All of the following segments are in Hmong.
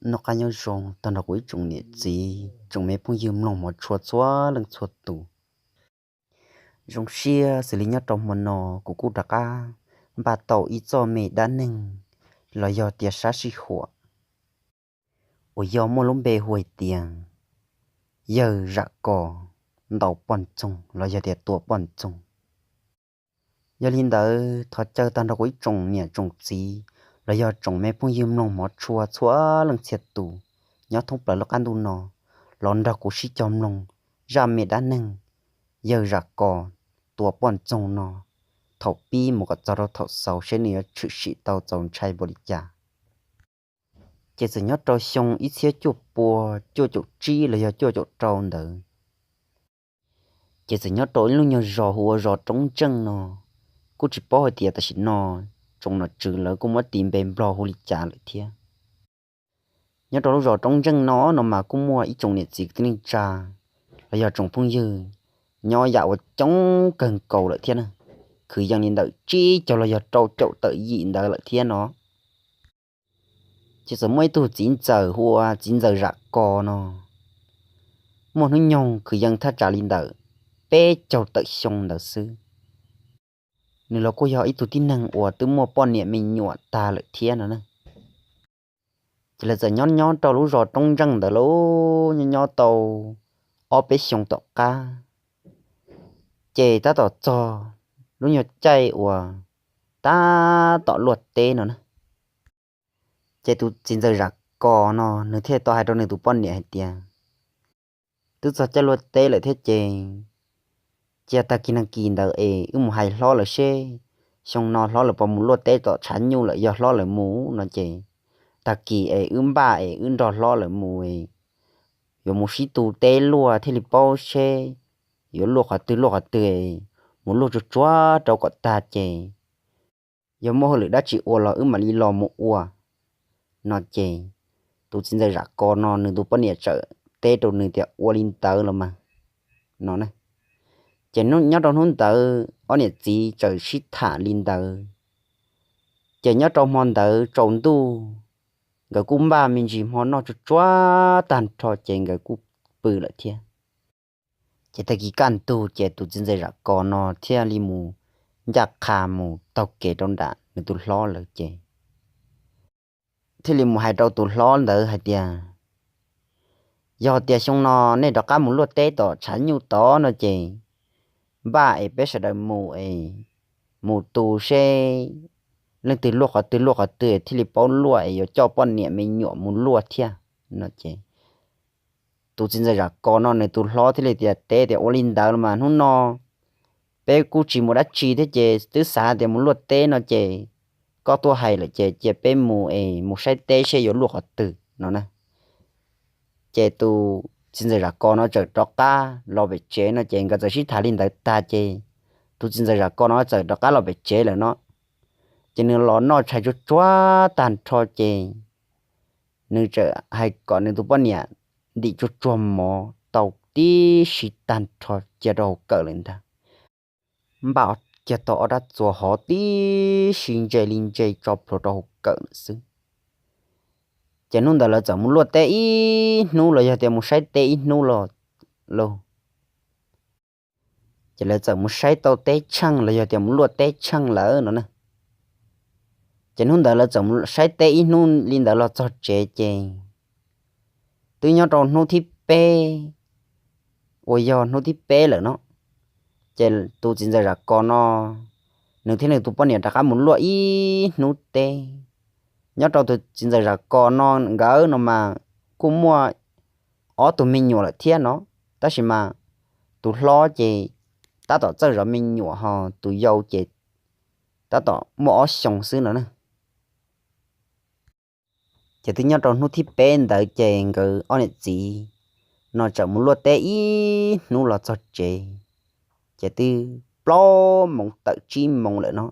Noj qab nyob zoo tag nrho kuv ib tsoom niam txiv tsoom me phooj ywg mloog hmov tshua txhua leej txhua tus. Zoo siab xws li nyob rau hmo no kuv kuj rov qab npaj tau ib txoj me dab neeg los yog tias sab sij huam uas yog muaj lub npe hu hais tias yawg zam kos ntaus poj ntxoog los yog tias tua poj ntxoog. Yog li ntawd thov caw tag nrho kuv ib tsoom niam tsoom txiv los yog tsoom me phooj ywg mloog hmov tshua txhua leej txhia tus nyob thoob plaws lub qab ntuj no los nrog kuv sib cog mloog zaj me dab neeg yawg zam kos tua poj ntxoog no thaum pib mus kom txog rau thaum xaus seb nws yuav tshwm sim tau txaus ntshai npaum li cas. Ces txawm nyob rau xyoo ib txhiab cuaj pua cuaj caum tsib los yog cuaj caum rau ntawd, ces txawm nyob rau ib lub nyuag zos hu ua zos Roob Ntseej no. Kuj tsis paub hais tias tam sim no tsoom nom tswv lawv kuj muab tis npe Nplog hu li cas lawm thiab. Nyob rau lub zos Roob Ntseej no no mas kuj muaj ib tsoom niam txiv kwv tij neej tsa los yog tsoom phooj ywg nyob yam uas coob kawg nkaus lawm thiab na, kwv yees li ntawm tsib caug los yog rau caum tawm yim ntawd lawm thiab no. Ces txawm muaj ib tug txiv ntxawm hu ua txiv ntxawm zam kos no, muaj hnub nyoog kwv yees thaj tsam li ntawm peb caug tawm xyoo ntawd xwb. Nws los kuj yog ib tug tib neeg uas twb muaj poj niam me nyuam tag lawm thiab no na. Ces lawv txawm nyob nyob rau lub zos Roob Ntseej ntawd lauj, nyob nyob tau ob peb xyoo tom qab, ces tab tom txog lub nyuag caij uas tab tom luaj teb no na. Ces tus txiv ntxawm zam kos no nws thiaj tau hais rau nws tus poj niam hais tias, twb txog caij luaj teb lawm thiab ces cia tag kis nag kis ntawd es wb mus hais hlob lawv seb xyoo no hlob lawv puas mus luaj teb tom tshav nyuj lawm, yog hlob lawv mus no ces tag kis es wb npaj es wb nrog hlob lawv mus es yuav mus sib tu teb luaj thiaj li paub seb yuav luaj qhov twg luaj qhov twg, mus luaj tsuag tsuag rau kom tag ces yog muaj hauj lwm dab tsi ua los wb mam li los mus ua no ces tus txiv ntxawm zam kos no nws tus poj niam txawm teb rau nws tias ua li ntawd los mas no na. Ces nyob rau hnub ntawd ob niam txiv txawm sib tham li ntawd, ces nyob rau hmo ntawd tsaus ntuj nkawd kuj npaj me ntsis hmo noj tsuag tsuag tag nrho ces nkawd kuj pw lawm thiab. Ces tag kis kaj ntug ces tus txiv ntxawm zam kos no thiaj li mus ncaj qha mus taug kev rau nram nws tus hlob lawv ces thiaj li mus hais rau tus hlob ntawd hais tias, yog tias xyoo no nej rov qab mus luaj teb tom tshav nyuj tod no ces npaj es peb sawv daws mus es mus tu seb leej twg luaj qhov twg luaj qhov twg thiaj li paub luaj es yuav coj poj niam me nyuam mus luaj thiab no ces tus txiv ntxawm zam kos no nws tus hlob thiaj li tias teb tias ua li ntawd los mas hnub no peb kuj tsis mus dab tsi thiab ces twb xav tias mus luaj teb no ces koj tuaj hais lawm ces cia peb mus es mus saib teb seb yuav luaj qhov twg no na. Ces tus txiv ntxawm zam kos no txawm rov qab los pem tsev no ces nkawd txawm sib tham li ntawd tag ces tus txiv ntxawm zam kos no txawm rov qab los pem tsev lawm no. Ces nws los noj tshais tsuag tsuag tag nrho ces nws txawm hais kom nws tus poj niam ntim tsuag tsuag mov tau tib si tag nrho cia rau hauv kawm lawm ntag. Npaj kiag tau ob rab txuas hov tib si ntse li ntse tso plhuav rau hauv kawm lawm xwb. Ces hnub ntawd lawv txawm mus luaj teb ib hnub los yog tias mus saib teb ib hnub los lauj. Ces lawv txawm mus saib tau teb tsheej los yog tias mus luaj teb tsheej lawm no na. Ces hnub ntawd lawv txawm mus saib teb ib hnub li ntawd los txog tsev ces twb nyob rau hnub thib peb, uas yog hnub thib peb lawm no, ces tus txiv ntxawm zam kos no nws thiab nws tus poj niam rov qab mus luaj ib hnub teb. Nyob rau tus txiv ntxawm zam kos no nkawd no mas kuj muaj ob tug me nyuam lawm thiab no, tab sis mas tus hlob ces tab tom txawj zov me nyuam ho tus yau ces tab tom muaj ob xyoos xwb no na. Ces twb nyob rau hnub thib peb ntawd ces nkawd ob niam txiv no txawm mus luaj teb ib hnub los txog tsev, ces twb plaub moos tawm tsib moos lawm no.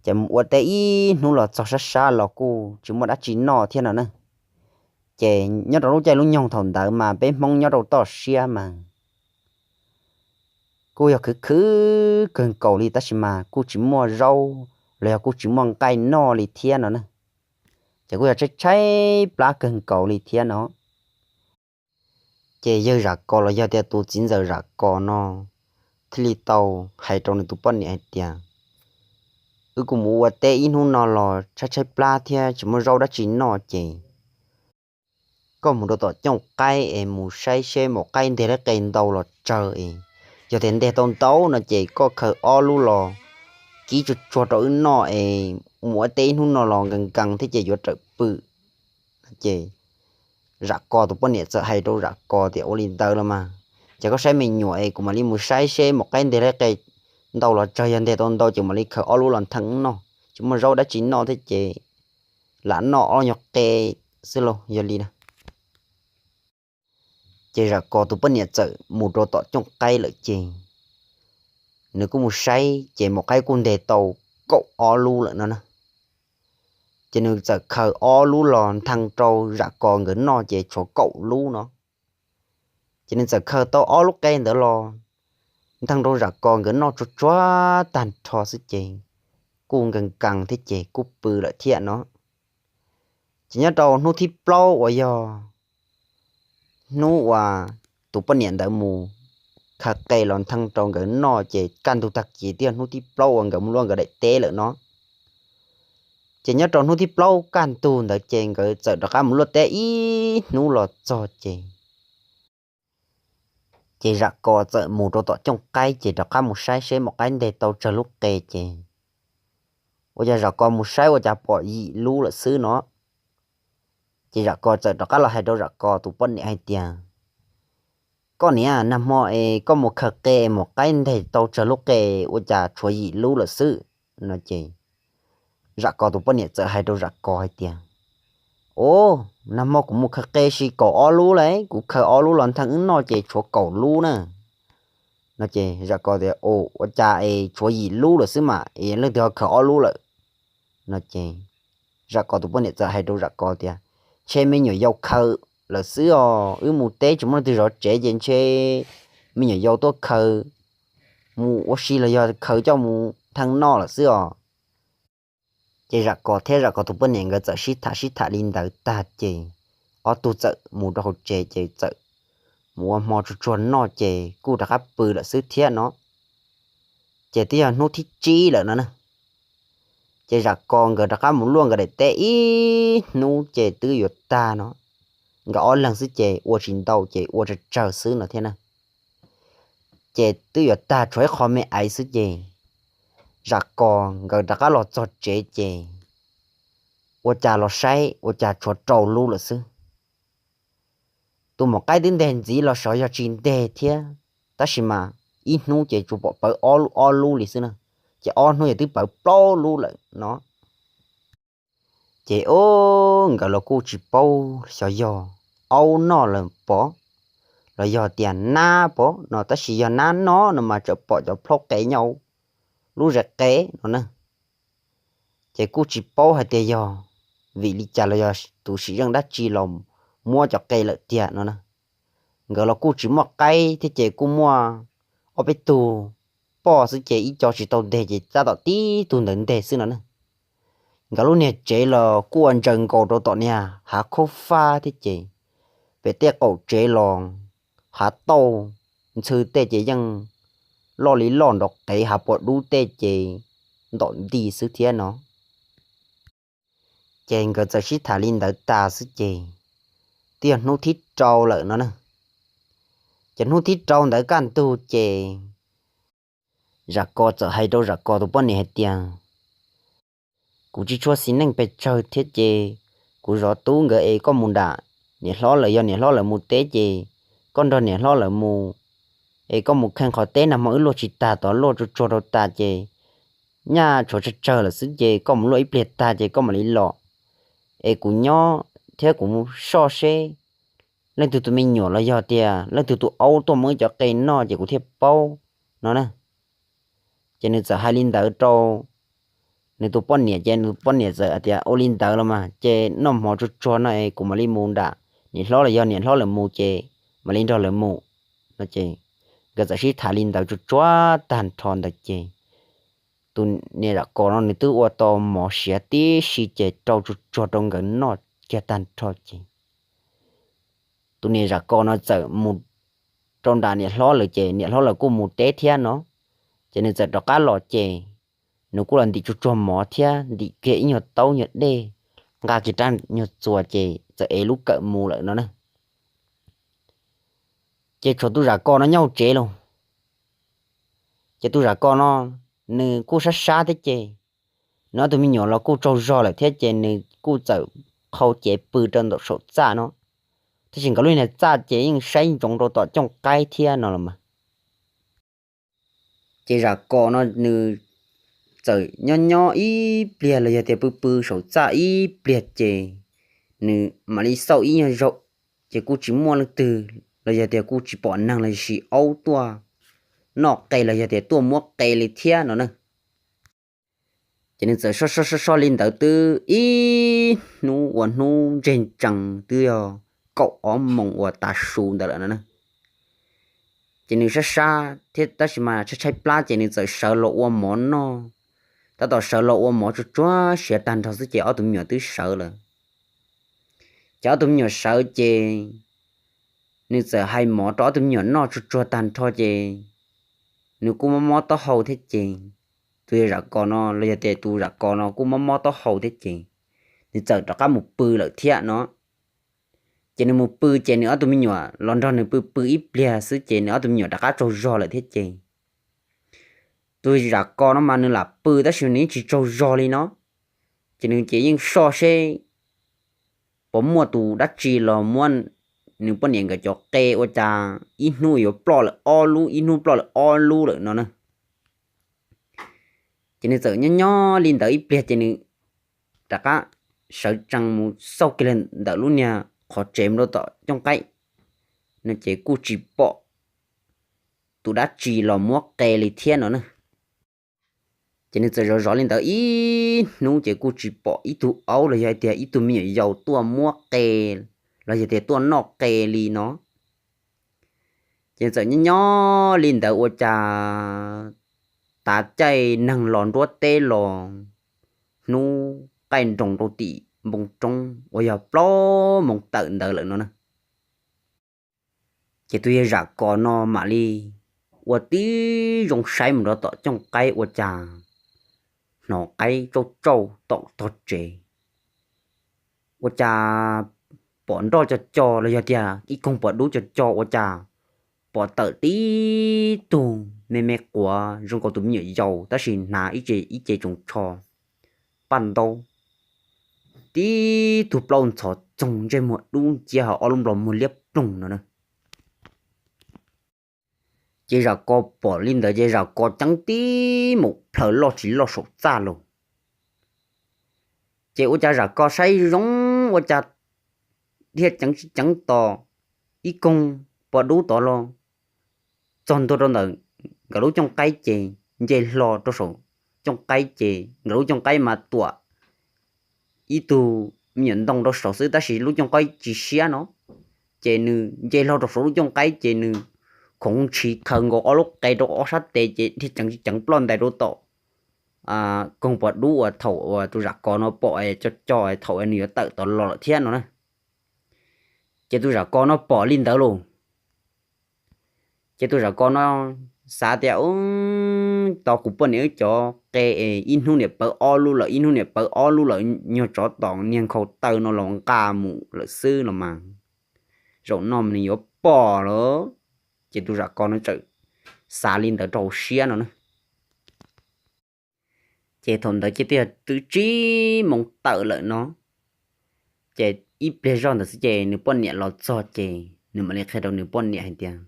Ces mus ua teb ib hnub los txog sab sab los kuj tsis muaj dab tsi noj thiab no na. Ces nyob rau lub caij lub nyoog thaum ntawd mas peb Hmoob nyob rau toj siab mas kuj yog khwv khwv kawg nkaus li tab sis mas kuj tsis muaj zaub los yog kuj tsis muaj nqaij noj li thiab no na. ces kuj yog tshaib tshaib plab kawg nkaus li thiab no. Ces yawg Zam Kos los yog tias tus txiv ntxawm Zam Kos no thiaj li tau hais rau nws tus poj niam hais tias, Wb kuj mus ua teb ib hnub no los tshaib tshaib plab thiab tsis muaj zaub dab tsi noj ces koj mus rau tom cooj qaib es mus saib seb maum qaib nteg lub qe ntau los tsawg es yog tias nteg tau ntau no ces koj khaws ob lub los kib tsuag tsuag rau wb noj es mus ua teb ib hnub no los nkees nkees thiab ces yuav rawm pw. Ces Zam Kos tus poj niam txawm hais rau Zam Kos tias, Ua li ntawd los mas ces koj saib me nyuam es kuv mam li mus saib seb maum qaib nteg lub qe ntau los tsawg, yog nteg tau ntau ces mam li khaws ob lub los nthee noj, tsis muaj zaub dab tsi noj thiab ces lam noj ob nyuag qe xwb lauj, yog li na. Ces Zam Kos tus poj niam txawm mus rau tom cooj qaib lawm ces nws kuj mus saib ces maum qaib kuj nteg tau kaum ob lub lawm no na. Ces nws txawm khaws ob lub los nthee rau Zam Kos nkawd noj ces tshuav kaum lub no. Ces nws txawm khaws tau ob lub qe ntawd los nthee rau Zam Kos nkawd noj tsuag tsuag tag nrho xwb ces kuj nkees nkees thiab ces kuj pw lawm thiab no. Ces nyob rau hnub thib plaub uas yog hnub uas tus poj niam ntawd mus khaws qe los nthee rau nkawd noj ces kaj ntug tag kis twb yog hnub thib plaub uas nkawd mus luaj nkawd daim teb lawm no. Ces nyob rau hnub thib plaub kaj ntug ntawd ces nkawd txawm rov qab mus luaj teb ib hnub los txog ces ces Zam Kos txawm mus rau tom cooj qaib ces rov qab mus saib seb maum qaib nteg tau tsawg lub qe ces ua cas Zam Kos mus saib ua cas pom yim lub lawm xwb no. Ces Zam Kos txawm rov qab los hais rau Zam Kos tus poj niam hais tias, Koj niam, nag hmo es koj mus khaws qe es maum qaib nteg tau tsawg lub qe ua cas tshuav yim lub lawm xwb no ces Zam Kos tus poj niam txawm hais rau Zam Kos hais tias, Ov, nag hmo kuv mus khaws qe sis kaum ob lub lawm, kuv khaws ob lub los nthee wb noj ces tshuav kaum lub na no ces Zam Kos tias, Ov, ua cas es tshuav yim lub lawm xwb mas es leej twg ho khaws ob lub lawm no ces Zam Kos tus poj niam txawm hais rau Zam Kos tias, Ntshe me nyuam yaus khaws lawm xwb os, wb mus teb tsis muaj leej twg zov tsev ces ntshe me nyuam yaus tuaj khaws mus ua si los yog khaws coj mus nthee noj lawm xwb os. Ces Zam Kos thiab Zam Kos tus poj niam nkawd txawm sib tham sib tham li ntawd tag ces ob tug txawm mus rau hauv tsev ces txawm mus ua hmo tsuag tsuag noj ces kuj rov qab pw lawm xwb thiab no. Ces twb yog hnub thib tsib lawm no na. Ces Zam Kos nkawd rov qab mus luaj nkawd daim teb ib hnub ces twb yuav tag no. Nkawd ob leeg xwb ces ua tsis ntau ces ua tsawg tsawg xwb no thiab na. Ces twb yuav tag tshuav ib qho me aiv xwb ces Zam Kos nkawd rov qab los txog tsev ces ua cas los saib ua cas tshuav rau lub lawm xwb. Tus maum qaib twb nteg ntxiv los xyov yog tsis nteg thiab, tab sis mas ib hnub ces tsuas pom pawv ob lub ob lub li xwb na, ces ob hnub ces twb pawv plaub lub lawm no. Ces ub, nkawd los kuj tsis paub xyov yog aub noj lawm pov los yog tias nab pov no, tab sis yog nab noj no mas txawm pom cov plhaub qe nyob lub zes qe no na. Ces kuj tsis paub hais tias yog vim li cas los yog tus sim zeej dab tsi los muab cov qe lawm tiag no na. Nkawd los kuj tsis muaj qaib thiab ces kuj muaj ob peb tug poj xwb ces ib co tsis tau nteg ces tab tom tib tug ntawd nteg xwb no na. Nkawd lub niag tsev los kuj ua ntsaws nkaus rau tom niag hav khaub fab thiab ces pem tej qaum tsev los hav tauj ntxhw tej ces yeej loj li loj nrov qev, hav pos dub tej ces ntom nti xwb thiab no. Ces nkawd txawm sib tham li ntawd tas xwb ces twb yog hnub thib rau lawm no na. Ces hnub thib rau ntawd kaj ntug ces Zam Kos txawm hais rau Zam Kos tus poj niam hais tias, Kuv tsis tshua xis neej pes tsawg thiab ces kuv zov tub nkawd es koj mus nram niam hlob lawm, yog niam hlob lawv mus teb ces koj nrog niam hlob lawv mus, es koj mus kheej qhov teb nag hmo wb luaj tsis tag, tod luaj tsuag tsuag rau tas ces nyaj tshuav tsawg tsawg lawm xwb ces koj mus luaj ib pliag tag ces koj mam li los. Es kuv nyob thiab kuv mus soj seb leej twg tus me nyuam los yog tias leej twg tus aub tuaj muab cov qe noj ces kuv thiaj paub no na. Ces nws txawm hais li ntawd rau nws tus poj niam ces nws tus poj niam txawm hais tias, Ua li ntawd los mas ces noj hmo tsuag tsuag no es kuv mam li mus nram niam hlob los yog niam hlob lawv mus ces mam li nrog lawv mus no ces nkawd txawm sib tham li ntawd tsuag tsuag tag nrho ntawd ces tus niam zam kos no nws twb ua tau mov siav tib si ces rau tsuag tsuag rau nkawd noj kiag tag nrho ces tus niam zam kos no txawm mus rau nram niam hlob lawm ces niam hlob lawm kuj mus teb thiab no, ces nws txawm rov qab los ces nws kuj los ntim tsuag tsuag mov thiab ntim kiag ib nyuag taub nyuag dej, nqa kiag rab nyuag txuas ces txawm ev lub kawm mus lawm no na. Ces tshuav tus zam kos no nyob hauv tsev lauj. Ces tus zam kos no nws kuj sab sab thiab ces nws ob tug me nyuam los kuj tsaug zog lawm thiab ces nws kuj txawm qhau cev pw rau ntawm saum txaj no, tab sis nkawd lub niag txaj ces yeej saib ntsoov rau tom cooj qaib thiab no los mas. Ces zam kos no nws txawm nyob nyob ib pliag los yog tias pw pw saum txaj ib pliag ces nws mam li xauj ib nyuag zaug, ces kuj tsis muaj leej twg los yog tias kuj tsis pom neeg los sis aub tuaj noj qe los yog tias tuaj muab qe li thiab no na. Ces nws txawm soj soj soj soj li ntawd twb ib hnub ua hnub ntseg ntsees twb yog kaum ob moos uas tav su ntawd lawm no na. Ces nws sab sab thiab tab sis mas tshaib tshaib plab ces nws txawm sawv los ua mov noj. Tab tom sawv los ua mov tsuag tsuag siav tag nrho xwb ces ob tug me nyuam twb sawv lawm. Ces ob tug me nyuam sawv ces nws txawm hais mov rau ob tug me nyuam noj tsuag tsuag tag nrho ces nws kuj mob mob taub hau thiab ces tus yawg zam kos no los yog tias tus zam kos no kuj mob mob taub hau thiab ces nws txawm rov qab mus pw lawm thiab no. Ces nws mus pw ces nws ob tug me nyuam los nrog nws pw pw ib pliag xwb ces nws ob tug me nyuam rov qab tsaug zog lawm thiab ces tus zam kos no mas nws lam pw tab sis nws yeej tsis tsaug zog li no. Ces nws ces yeej soj seb puas muaj tus dab tsi los muab nws poj niam nkawd cov qe ua cas ib hnub yuav ploj lawm ob lub, ib hnub ploj lawm ob lub lawm no na. Ces nws txawm nyob nyob li ntawd ib pliag ces nws rov qab sawv tsees mus xauj kiag li ntawm lub niag qhov tsev mus rau tom cooj qaib no ces kuj tsis pom tus dab tsi los muab qe li thiab no na. Ces nws txawm zov zov li ntawd ib hnub ces kuj tsis pom ib tug aub los yog hais tias ib tug me nyuam yaus tuaj muab qe los yog tias tuaj noj qe li no. Ces txawm nyob nyob li ntawd ua cas tav caij neeg los nruab teb los hnub qaij nroos rau tim npoo roob uas yog plaub moos tawm ntawd lawm no na. Ces tus yawg zam kos no mam li ua tib zoo saib mus rau tom cooj qaib ua cas hnov qaib tsauj tsauj tom tog tsev. Ua cas pom nroj co co los yog tias ib koog pos dub co co ua cas pom tawm tib tug me me quav zoo nkaus tus me nyuam yaus tab sis hnav ib ce ib ce tsoos tsho paj ntaub, tib tug plaub ntxhov txoog ntsej muag dub nciab ho ob lub nplos muag liab ploog no na. Ces zam kos pom li ntawd ces zam kos ceeb tib mus plhaws loj tsis loj saum txaj los. Ces ua cas zam kos saib zoo ua cas thiaj ceev tsis ceev tos ib koog pos dub tod los txog ntua rau ntawm nkawd lub cooj qaib ces nce hlo rau saum cooj qaib ces nkawd lub cooj qaib mas tuam ib tug me nyuam ntoo rau saud xwb tab sis lub cooj qaib tsis siab no. Ces nws nce hlo rau saum lub cooj qaib ces nws khoov ntshis khaws nkaus ob lub qe rau ob sab tes ces thiaj ceev tsis ceev ploj ntais rau tom koog pos dub uas thaum uas tus zam kos no pom co co thaum nws yuav tawm tod los lawm thiab no na. Ces tus zam kos no pom li ntawd los, ces tus zam kos no xav tias, Tos kuv poj niam wb cov qe es ib hnub niam pawv ob lub lawm, ib hnub niam pawv ob lub lawm, nyuag tsov tom niag nkhaus taw no los nqa mus lawm xwb los mas, zaum no mas nws yuav pom lawm. Ces tus zam kos no txawm xav li ntawd rau hauv siab no na. Ces thaum ntawd ces twb yog twb tsib moos tawm lawm no, ces ib pliag zoj ntawd xwb ces nws poj niam los txog ces nws mam li qhia rau nws poj niam hais tias,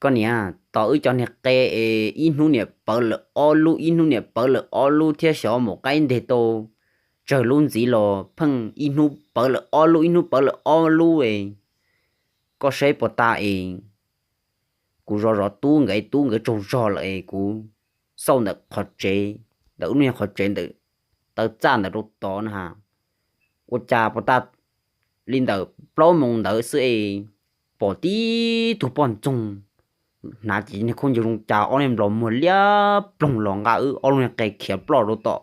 Koj niam, tos wb cov niag qe es ib hnub niam pawv lawm ob lub, ib hnub niam pawv lawm ob lub thiab xyov mus qaib nteg tau tsawg lub ntxiv los pheej ib hnub pawv lawm ob lub, ib hnub pawv lawm ob lub es koj saib puas tas es kuv zov zov tub nkawd, tub nkawd tsaug zog lawm es kuv xauj ntawm qhov tsev, ntawm ub niag qhov tsev ntawm taw txaj ntawd rau tod na, ua cas puas tas li ntawm plaub moos ntawd xwb es pom tib tug poj ntxoog hnav ces niag khaub ncaws zoo cas ob niag nplos muag liab ploog los nqa wb ob lub niag qe khiav ploj rau tom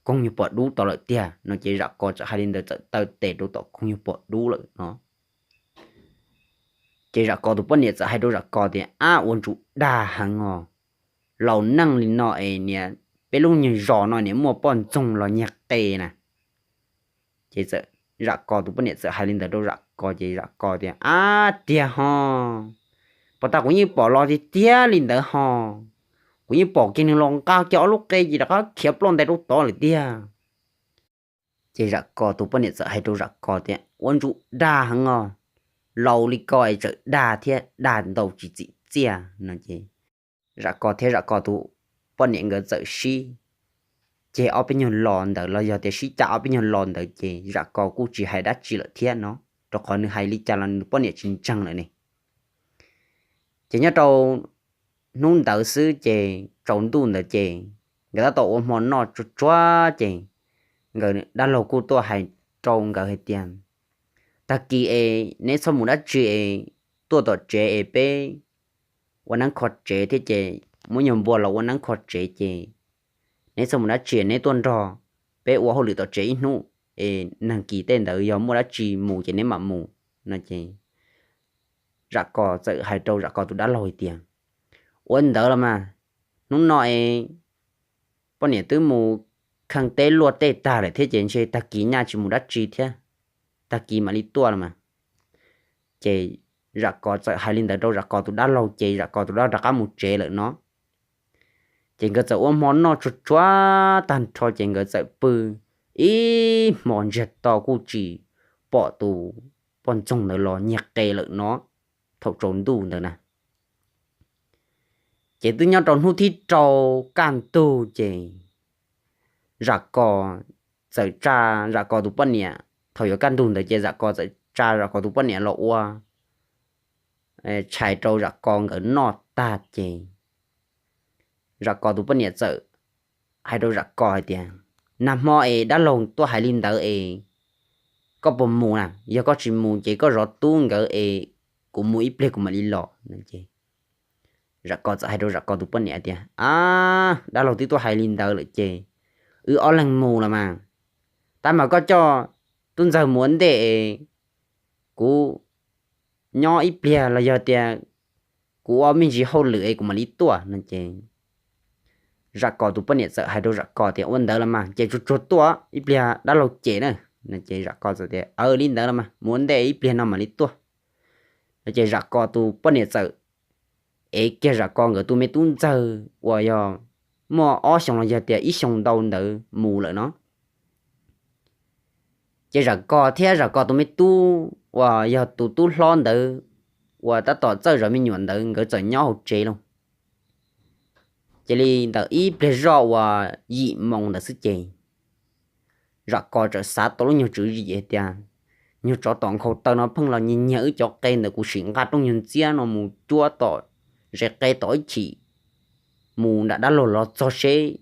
koog nyuag pom dub tod lawm tiag no. Ces Zam Kos txawm hais li ntawd txawm taw tes rau tom koog nyuag pom dub lawm no. Ces Zam Kos tus poj niam txawm hais rau Zam Kos tias, Ab, ua ntsuj dag heev os, laus neej li no es niam, peb lub nyuag zos no niam muaj poj ntxoog los nyiag qe na. Ces Zam Kos tus poj niam txawm hais li ntawd rau Zam Kos ces Zam Kos tias, Ab, tiag ho, puag ta kuv yeej pom los tiag tiag li ntawd ho, kuv yeej pom kiag nws los nqa kiag ob lub qe ces rov qab khiav ploj ntais rau tod lawm tiag. Ces Zam Kos tus poj niam txawm hais rau Zam Kos tias, Ua ntsuj dag heev os, laus li ko es txawm dag thiab dag ntau tsis txim txiaj no. Ces Zam Kos thiab Zam Kos tus poj niam nkawd txawm sib, ces ob peb nyuag lo ntawd los yog tias sib cav ob peb nyuag lo ntawd ces Zam Kos kuj tsis hais dab tsi lawm thiab no, rau qhov nws hais li cas los nws poj niam tsis ntseeg lawm ne. Ces nyob rau hnub ntawd xwb ces tsaus ntuj ntawd ces nkawd tab tom ua hmo noj tsuag tsuag ces nkawd dab laug kuj tuaj hais rau nkawd hais tias, Tag kis es neb txhob mus dab tsi es tuaj tom tsev es peb ua neeb kho tsev thiab ces muab nyuag npua los ua neeb kho tsev ces neb txhob mus dab tsi, neb tuaj nrog peb ua hauj lwm tom tsev ib hnub es nag kis tej ntawd yog muaj dab tsi mus ces neb mam mus no. Ces Zam Kos txawm hais rau Zam Kos tus dab laug hais tias, Ua ntawd los mas, hnub no es poj niam twb mus kheej teb luaj tej tag lawm thiab ces ntshe tag kis nyaj tsis mus dab tsi thiab, tag kis mam li tuaj los mas. Ces Zam Kos txawm hais li ntawd rau Zam Kos tus dab laug ces Zam Kos tus dab laug rov qab mus tsev lawm no. Ces nkawd txawm ua hmo noj tsuag tsuag tag nrho ces nkawd txawm pw ib hmo ntsiag to kuj tsis pom tus poj ntxoog ntawd los nyiag qe lawm no, thaum tsaus ntuj ntawd na. Ces twb nyob rau hnub thib rau kaj ntug ces Zam Kos txawm tsa Zam Kos tus poj niam, thaum yuav kaj ntug ntawd ces Zam Kos txawm tsa Zam Kos tus poj niam los ua tshais rau Zam Kos nkawd noj tag ces Zam Kos tus poj niam txawm hais rau Zam Kos hais tias, Nag hmo es dab laug tuaj hais li ntawd es koj puas mus na? Yog koj tsis mus ces koj zov tub nkawd es kuv mus ib pliag kuv mam li los. Zam Kos txawm hais rau Zam Kos tus poj niam tias, Ab, dab laug twb tuaj hais li ntawd lawm ces wb ob leeg mus los mas. Tab mas koj coj tub ntxawg mus ua ntej es kuv nyob ib pliag los yog tias kuv ua me ntsis hauj lwm es kuv mam li tuaj no. Ces Zam Kos tus poj niam txawm hais rau Zam Kos tias, Ua ntawd los mas ces tsuag tsuag tuaj ib pliag dab laug cem na. Ces Zam Kos txawm tias, Aws, li ntawd los mas mus ua ntej ib pliag no mam li tuaj no. Ces Zam Kos tus poj niam txawm ev kiag Zam Kos nkawd tus me tub ntxawg uas yog muaj ob xyoos los yog tias ib xyoos ntau ntawd mus lawm no. Ces Zam Kos thiab Zam Kos tus me tub uas yog tus tub hlob ntawd uas tab tom txawj zov me nyuam ntawd nkawd txawm nyob hauv tsev lauj. Ces li ntawm ib pliag zoj uas yim moos ntawd xwb ces Zam Kos txawm xav tau lub nyuag tswv yim hais tias, Nyuag tsov tom nkhaus taw no pheej los nyiag nyiag wb cov qe ntawd, kuv sim nqa rooj nyuag ntxiab no mus cuab tom zes qe tom ib chim, mus nram dab laug los txog seb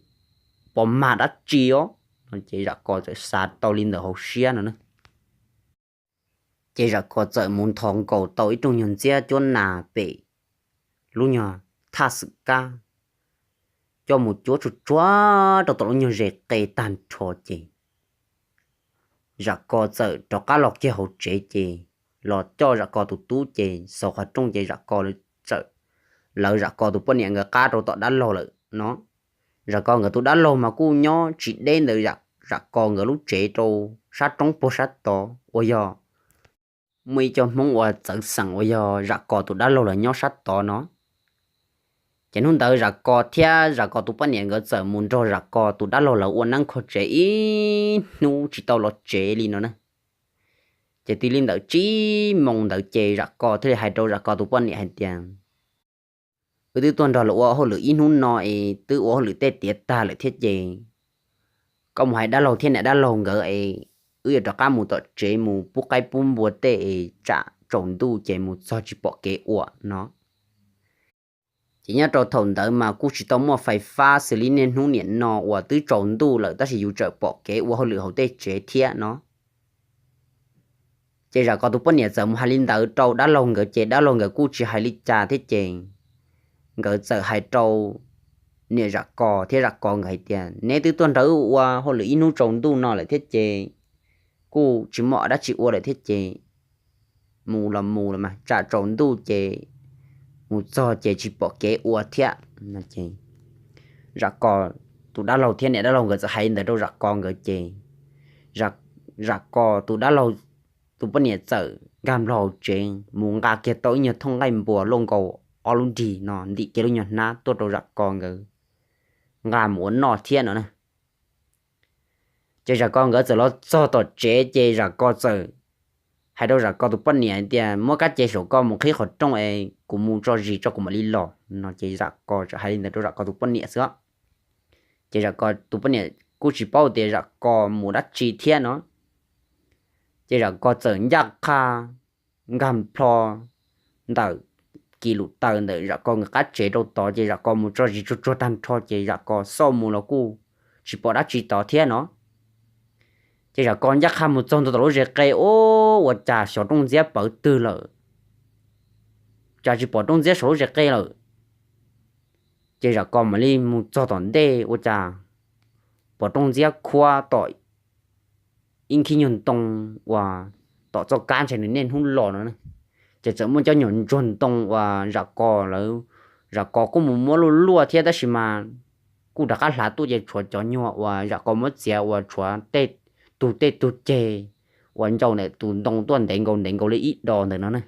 pom mag dab tsi os. Ces Zam Kos txawm xav tau li ntawd hauv siab no na. Ces Zam Kos txawm mus nthos nkaus tau ib rooj nyuag ntxiab cuab nas pem lub nyuag thaj xwm kab, coj mus cuab tsuag tsuag rau tom lub nyuag zes qe tag nrho ces Zam Kos txawm rov qab los kiag hauv tsev ces los coj Zam Kos tus tub ces xaus qhov rooj ces Zam Kos txawm, lawv Zam Kos tus poj niam nkawd qab rau tom dab laug lawm no. Zam Kos nkawd tus dab laug mas kuj nyob tsis deb ntawm Zam Kos nkawd lub tsev rau sab roob puag sab tod uas yog muaj ib co Hmoob uas txawv xeem uas yog Zam Kos tus dab laug lawv nyob sab tod no. Ces hnub ntawd Zam Kos thiab Zam Kos tus poj niam nkawd txawm mus nrog Zam Kos tus dab laug lawv ua neeb kho tsev ib hnub tsis tau los tsev li no na. Ces txij li ntawm tsib moos ntawd ces Zam Kos thiaj li hais rau Zam Kos tus poj niam hais tias, Wb twb tuaj nrog lawv ua hauj lwm ib hnub no es twb ua hauj lwm tej tiav tag lawm thiab ces koj mus hais dab laug thiab niam dab laug nkawd es wb yuav rov qab mus tom tsev mus pub qaib pub npua tej es tsam tsaus ntuj ces mus txog tsis pom kev ua no. Ces nyob rau thaum ntawd mas kuj tsis tau muaj fais fab xws li niaj hnub niam no uas twb tsaus ntuj lawm tab sis yus tseem pom kev ua hauj lwm hauv tej tsev thiab no. Ces Zam Kos tus poj niam txawm mus hais li ntawd rau dab laug nkawd ces dab laug nkawd kuj tsis hais li cas thiab ces nkawd txawm hais rau niam Zam Kos thiab Zam Kos nkawd hais tias, neb twb tuaj nrog wb ua hauj lwm ib hnub tsaus ntuj no lawm thiab ces kuj tsis muaj dab tsi ua lawm thiab ces mus los mus los mas tsam tsaus ntuj ces mus txog ces tsis pom kev ua thiab. Zam Kos tus dab laug thiab niam dab laug nkawd txawm hais li ntawd rau Zam Kos nkawd ces Zam Kos tus dab laug tus poj niam txawm nkag nplo hauv tsev mus nqa kiag tau ib nyuag thooj nqaij npua luaj nkaus ob lub nrig no ntim kiag lub nyuag hnab tuaj rau Zam Kos nkawd nqa mus ua noj thiab no na. Ces Zam Kos nkawd txawm los txog tom tsev ces Zam Kos txawm hais rau Zam Kos tus poj niam tias, muab kab ce saum ko mus qhib qhov rooj es kuv mus tso zis tso kuv mam li los no ces Zam Kos txawm hais li ntawd rau Zam Kos tus poj niam xwb. Ces Zam Kos tus poj niam kuj tsis paub tias Zam Kos mus dab tsi thiab no. Ces Zam Kos txawm ncaj qha nkag plho ntawm kis lus taws ntawm Zam Kos nkawd qab tsev rau tod ces Zam Kos mus tso zis tsuag tsuag tag nrho ces Zam Kos xauj mus los kuj tsis pom dab tsi tod thiab no. Ces Zam Kos ncaj qha mus txog ntua tom lub zes qe, ua cas xyov rooj ntxiab pawv twg lawm, cas tsis pom rooj ntxiab saum lub zes qe lawm. Ces Zam Kos mam li mus txog tom ntej ua cas pom rooj ntxiab khuab tom ib nkhib nyuag ntoo uas tom txoj kab ntshai nws niaj hnub los no. Ces txawm muaj cov nyuag ntsuag ntoo uas Zam Kos lawv, Zam Kos kuj mus muab luaj luaj thiab tab sis mas kuj rov qab hlav tuaj ces tshuav cov nyuag uas Zam Kos muab txiav uas tshuav tej tug tej tug ceg uas ncau ntawm tus ntoo tuaj ntev nkaus ntev nkaus li ib dos ntawm no na.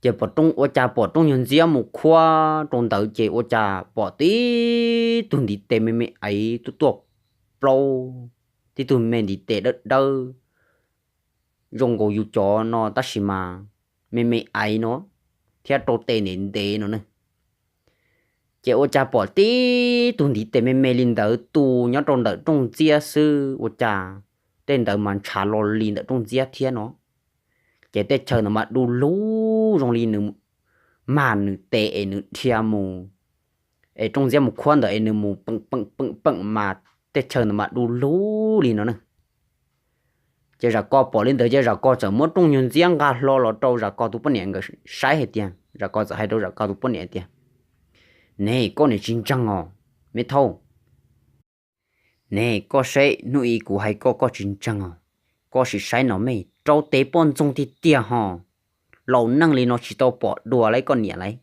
Ces pom rooj, ua cas pom rooj nyuag ntxiab mus khuab rau ntawd ces ua cas pom tib tug ntiv tes me me aiv tuaj tuaj plaub, tib tug me ntiv tes dawb dawb zoo nkaus yus cov no tab sis mas me me aiv no thiab rau tes ntev ntev no ne. Ces ua cas pom tib tug ntiv tes me me li ntawd tu nyob rau ntawm rooj ntxiab xwb ua cas tej ntawd mas ntshav lo li ntawm rooj ntxiab thiab no. Ces tej chaw ntawd mas du lug zoo li nws mag nws tes es nws dhia mus, es rooj ntxiab mus khuab ntawd es nws mus peem peem peem peem mas tej chaw ntawd mas du lug li no ne. Ces Zam Kos pom li ntawd ces Zam Kos txawm muab rooj nyuag ntxiab nqa hlo los rau Zam Kos tus poj niam nkawd saib hais tias, Zam Kos txawm hais rau Zam Kos tus poj niam tias, ne koj niam tsis ntseeg os me thauj. Ne koj saib hnub i kuv hais koj koj tsis ntseeg os. Koj sim saib no me, rau tes poj ntxoog tiag tiag hos. Laus neej li no tsis tau pom dua lawm koj niam lawm.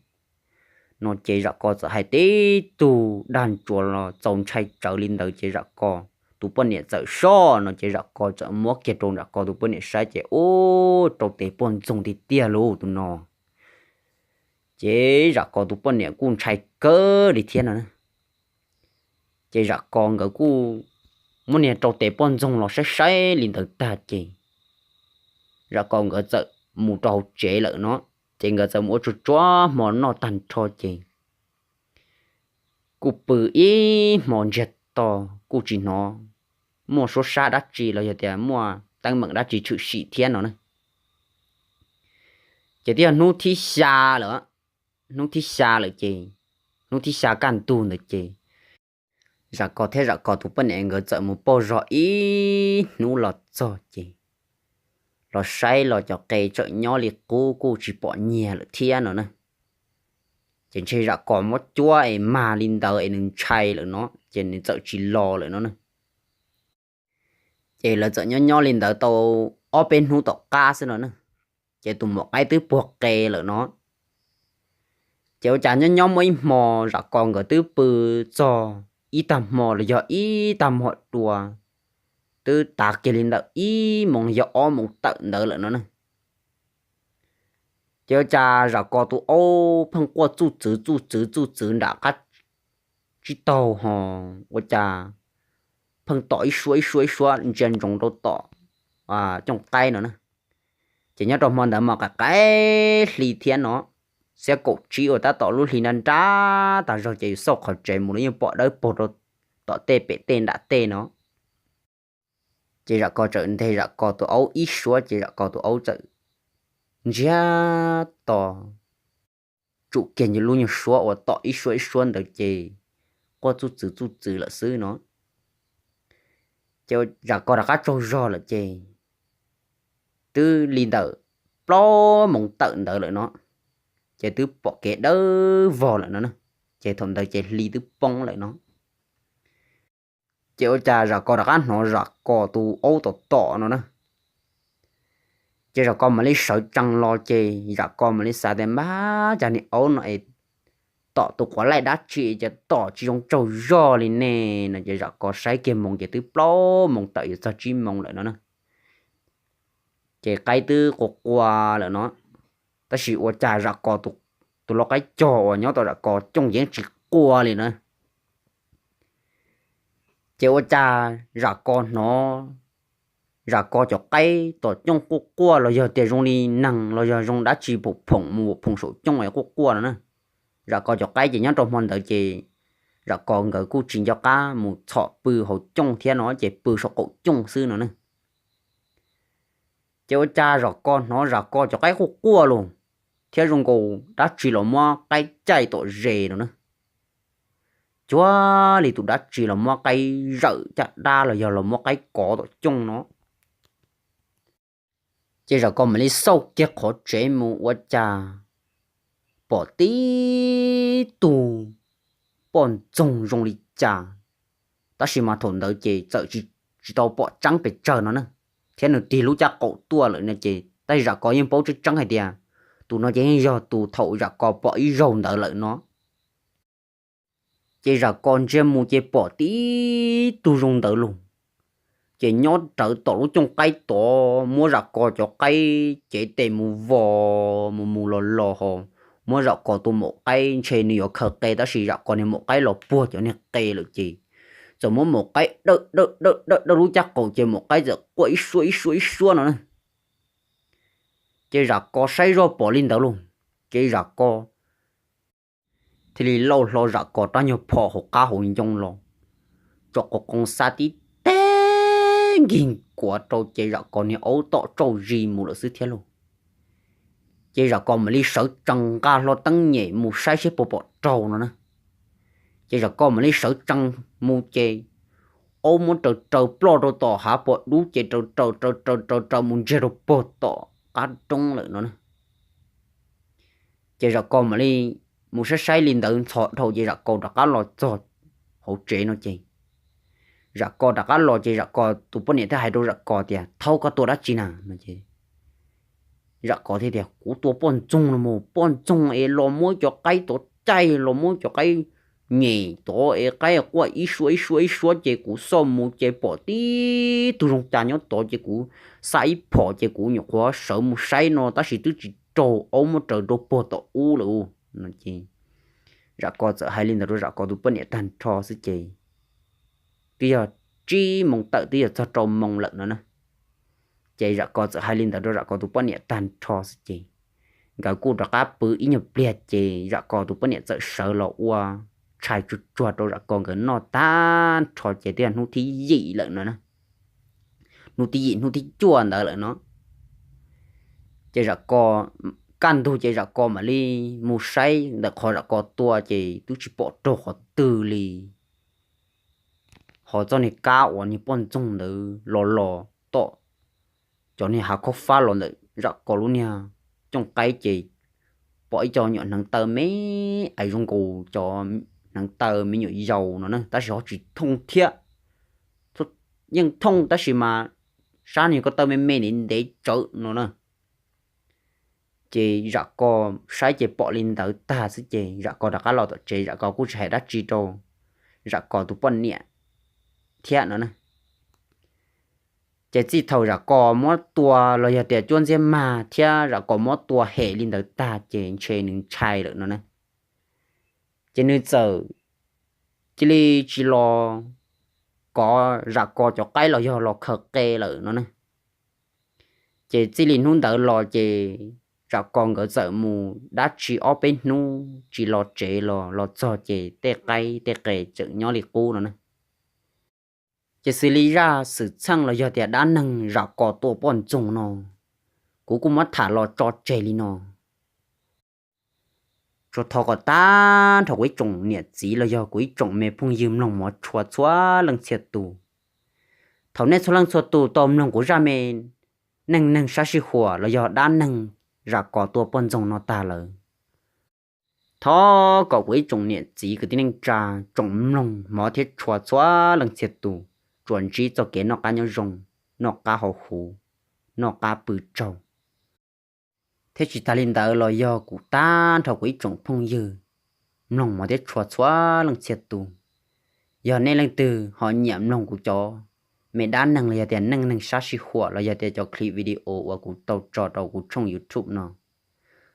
No ces Zam Kos txawm hais tib tug dag ntsuav los txaus ntshai tsawv li ntawd ces Zam Kos tus poj niam txawm soj no ces Zam Kos txawm muab kiag rau Zam Kos tus poj niam saib ces ub rau tes poj ntxoog tiag tiag lauj tus no. Ces Zam Kos tus poj niam kuj ntshai kawg li thiab no. Ces Zam Kos nkawd kuj muab niag rau tes poj ntxoog los saib saib li ntawd tag ces Zam Kos nkawd txawm mus rau hauv tsev lawm no. Ces nkawd txawm mus ua tsuag tsuag hmo noj tag nrho ces kuj pw ib hmo ntsiag to kuj tsis hnov muaj suab sab dab tsi los yog tias muaj teeb meem dab tsi tshwm sim thiab no na. Ces twb yog hnub thib xya lawm, hnub thib xya lawm ces, hnub thib xya kaj ntug ntawd ces Zam Kos thiab Zam Kos tus poj niam nkawd txawm mus pauj zog ib hnub los txog ces los saib los cov qe tseem nyob li qub kuj tsis pom nyiag lawm thiab no na. Ces ntshe Zam Kos muab cuab es mag li ntawd es nws ntshai lawm no ces nws txawm tsis los lawm no na. Ces lawv txawm nyob nyob li ntawd tau ob peb hnub tom qab xwb no na, ces tus maum qaib twb puag qe lawm no. Ces ua cas nyob nyob muaj ib hmo Zam Kos nkawd twb pw txog ib tag hmo los yog ib tag hmo dua, twb tav kiag li ntawm ib moos yog ob moos tawm ntawd lawm no na. Ces ua cas Zam Kos tus aub pheej quaj txuj txwv txuj txwv txuj txwv nram qab tsib taug hos ua cas pheej tom ib suab ib suab ib suab ntsia ntsoov rau tom cooj qaib no na. Ces nyob rau hmo ntawd mas qaim qaim hli thiab no, xiab kaum tsib uas tab tom lub hli nrab nrab tas zog ces yus xauj qhov tsev mus los yeej pom dawb paug rau tom tej pem tej nram tej no. Ces Zam Kos txawm nteg Zam Kos tus aub ib suab ces Zam Kos tus aub txawm ntsiag to tsum kiag lub nyuag suab uas tom ib suab ib suab ntawd ces quaj txuj txwv txuj txwv lawm xwb no. Ces Zam Kos rov qab tsaug zog lawm ces twb li ntawm plaub moos tawm ntawd lawm no. ces twb pom kev dawb vog lawm no na. Ces thaum ntawd ces hli twb poob lawm no. Ces ua cas Zam Kos rov qab hnov Zam Kos tus aub tom tom no na. Ces Zam Kos mam li sawv tsees los ces Zam Kos mam li xav tias, Npab, cas niag aub no es tom tus quav laij dab tsi ces tom tsis zoo tsaug zog li ne? No ces Zam Kos saib kiag moos ces twb plaub moos tawm yuav txog tsib moos lawm no na. Ces qaib twb qua qua lawm no, tab sis ua cas Zam Kos tus lau qaib cog uas nyob tom Zam Kos cooj yeej tsis qua li na. Ces ua cas Zam Kos hnov Zam Kos cov qaib tom cooj quaj quaj los yog tias zoo li neeg los yog zoo dab tsi phoom phoom mus phoom saum cooj es quaj quaj no na. Zam Kos cov qaib ces nyob rau hmo ntawd ces Zam Kos nkawd kuj tsis nco qab mus txhom pw hauv cooj thiab no ces pw saum qaum cooj xwb no na. Ces ua cas Zam Kos hnov Zam Kos cov qaib quaj quaj los thiab zoo nkaus dab tsi los muab qaib caij tom zes no na. Cuag li tus dab tsi los muab qaib zawm caj dab los yog los muab qaib kov tom cooj no. Ces Zam Kos mam li xauj kiag qhov tsev mus ua cas pom tib tug poj ntxoog zoo li cas, tab sis mas thaum ntawd ces txawm tsis tau pom tseeb pes tsawg no na, thiab nws tig lub caj qaum tuaj lawm no ces tab sis Zam Kos yeej paub tseeb tseeb hais tias tus no ces yeej yog tus thaum Zam Kos pom ib zaug ntawd lawm no. Ces Zam Kos ntsia mus ces pom tib tug zoo ntawd los, ces nyob rawv tom lub cooj qaib tod muab Zam Kos cov qaib cev tes mus vos mus mus los los ho muab Zam Kos tus maum qaib ntshe nws yuav khaws qe tab sis Zam Kos niag maum qaib los puag cov niag qe lawm ces txawm muab maum qaib dawj dawj dawj dawj lub caj qaum ces maum qaib txawm quaj ib suab ib suab ib suab no na. Ces Zam Kos saib zoj pom li ntawd los, ces Zam Kos thiaj li lauj hlo Zam Kos rab nyuag phom hauv qab hauv ncoo los, tsom qos qoo xa tib teg nkig nkuav rau ces Zam Kos niag aub tom tsauj zis mus lawm xwb thiab lauj. Ces Zam Kos mam li sawv tsees nqa hlo teeb nyem mus saib seb puas pom raug no na. Ces Zam Kos mam li sawv tsees mus ces aub muab raws raws ploj rau tom hav pos dub ces raws raws raws raws raws raws mus ntsiag rau puag tom qab roob lawm no na. Ces Zam Kos mam li mus saib saib li ntawd ntxhov dhau ces Zam Kos rov qab los txog hauv tsev no ces Zam Kos rov qab los ces Zam Kos tus poj niam thiaj hais rau Zam Kos tias, Thaub, koj tua dab tsi na? No ces Zam Kos thiaj tias, Kuv tua poj ntxoog no mus, poj ntxoog es los muab cov qaib tod caij, los muab cov qaib nyem tod es qaib quaj ib suab ib suab ib suab ces kuv xauj mus ces pom tib tug zoo cas nyob tod ces kuv xa ib phom ces kuv nyuam qhuav sawv mus saib no tab sis twb tsis raug, aub muab raws rau puag tom ub lawm no ces Zam Kos txawm hais li ntawd rau Zam Kos tus poj niam tag nrho xwb ces twb yog tsib moos tawm twb yog txog rau moos lawm no na. Ces Zam Kos txawm hais li ntawd rau Zam Kos tus poj niam tag nrho xwb ces nkawd kuj rov qab pw ib nyuag pliag ces Zam Kos tus poj niam txawm sawv los ua tshais tsuag tsuag rau Zam Kos nkawd noj tag nrho ces twb yog hnub thib yim lawm no na. Hnub thib yim hnub thib cuaj ntawd lawm no ces Zam Kos, kaj ntug ces Zam Kos mam li mus saib ntawm qhov Zam Kos tua ces twb tsis pom raug qhov twg li. Ho txoj niag kab uas niag poj ntxoog ntawd los los tom cov niag hav khaub fab los ntawm Zam Kos lub niag cooj qaib ces pom ib co nyuam hneev taw me ais zoo nkaus cov hneev taw me nyuam yaus no na tab sis ho tsis thooj thiab. Yeej thooj tab sis mas sab niag ko taw me me ntev ntev tsawv no na. Ces Zam Kos saib ces pom li ntawd tag xwb ces Zam Kos rov qab los tom tsev, Zam Kos kuj tsis hais dab tsi rau Zam Kos tus poj niam thiab no na. Ces txij thaum Zam Kos muab tua los yog tias cuab ntxiab mag thiab Zam Kos muab tua hem li ntawd tag ces ntshe nws ntshai lawm no na. Ces nws txawm cia li tsis los kov Zam Kos cov qaib los yog los khaws qe lawm no na. Ces txij li hnub ntawd los ces Zam Kos nkawd txawm mus dab tsi ob peb hnub tsis los tsev los los txog ces tej qaib tej qe tseem nyob li qub no na. Ces xws li zaj xwm txheej los yog tias dab neeg Zam Kos tua poj ntxoog no, kuv kuj muab tham los tso tseg li no. Tsuas thov kom tag nrho kuv ib tsoom niam txiv los yog kuv ib tsoom me phooj ywg mloog mov tshua txhua leej txhia tus, thaum nej txhua leej txhua tus tau mloog kuv zaj me neej neeg sab sij huam los yog dab neeg Zam Kos tua poj ntxoog no tag lawm, Thov kom kuv ib tsoom niam txiv kwv tij neej tsa, tsoom mloog hmov thiab tshua txhua leej txhia tus, tsuas ntsib txoj kev noj qab nyob zoo, noj qab haus huv, noj qab pw tsaug. Thiab tsis tas li ntawd los yog kuv tag nrho kuv ib tsoom phooj ywg mloog hmov thiab tshua txhua leej txhia tus, yog nej leej twg ho nyiam mloog kuv cov me dab neeg los yog tias neej neeg sab sij huam los yog tias cov clip video uas kuv tau tso rau kuv tshooj YouTube no,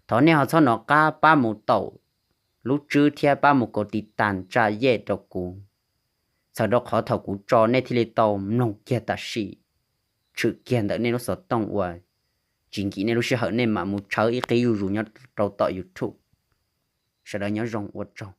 thov nej ho txhob nov qab pab mus taum lub tswb thiab pab mus kaus tiv tas tsa yej rau kuv, txhawm rau qhov thaum kuv tso nej thiaj li tau mloog kiag tam sim, tshwm kiag ntawm nej lub xov tooj uas tsis nkim nej lub sij hawm nej mam mus tshawb ib qib zuj zus nyob rau tom YouTube. Sawv daws nyob zoo, ua tsaug.